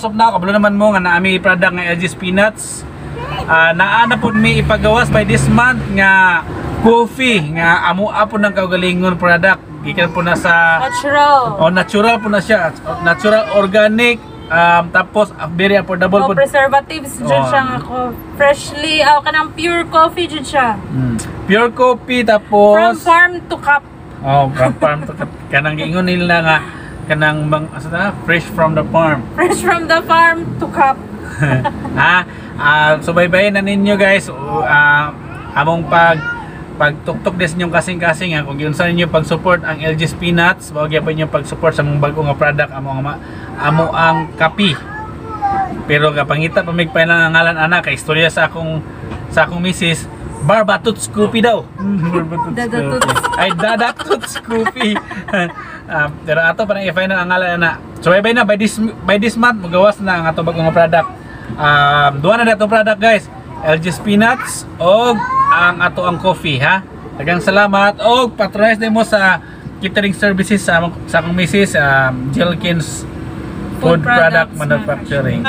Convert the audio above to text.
As of now, kabalo naman mo nga naa mi product nga LG's Peanuts. Naa na pud mi ipagawas by this month nga coffee nga amo po ng kaugalingon product. Gikan po na sa Natural. Oh, natural po na siya. Natural, organic, tapos very affordable No po. Preservatives jud siya nga ko. Freshly, oh, kanang pure coffee jud siya. Pure coffee tapos From farm to cup. Oh, from farm to cup. Kanang giingon nila nga kanang bang asa na, fresh from the farm. Fresh from the farm to cup. Ha? Subaybayin na ninyo, guys. Among pagtuktok des inyong kasing-kasing ha, kung giunsa ninyo pag-support ang LG's Peanuts, mao gyapon inyo pag-support sa among bag-o nga product, amo ang kape. Pero kapangita pa mig pa ang ngalan ana kay istorya sa akong misis, Barbatuts Coffee daw. Barbatuts Dadatuts. Coffee. Ay, Dadatuts Coffee. Pero ato pa nang i-final ang ngalan ana. So bye na by this month magawas na ang ato bagong nga product. Duha na atong product, guys. LG's Peanuts og ang ato ang coffee, ha. Daghang salamat og patronize mo sa catering services sa akong misis, Jilkins Food Food Product Products Manufacturing.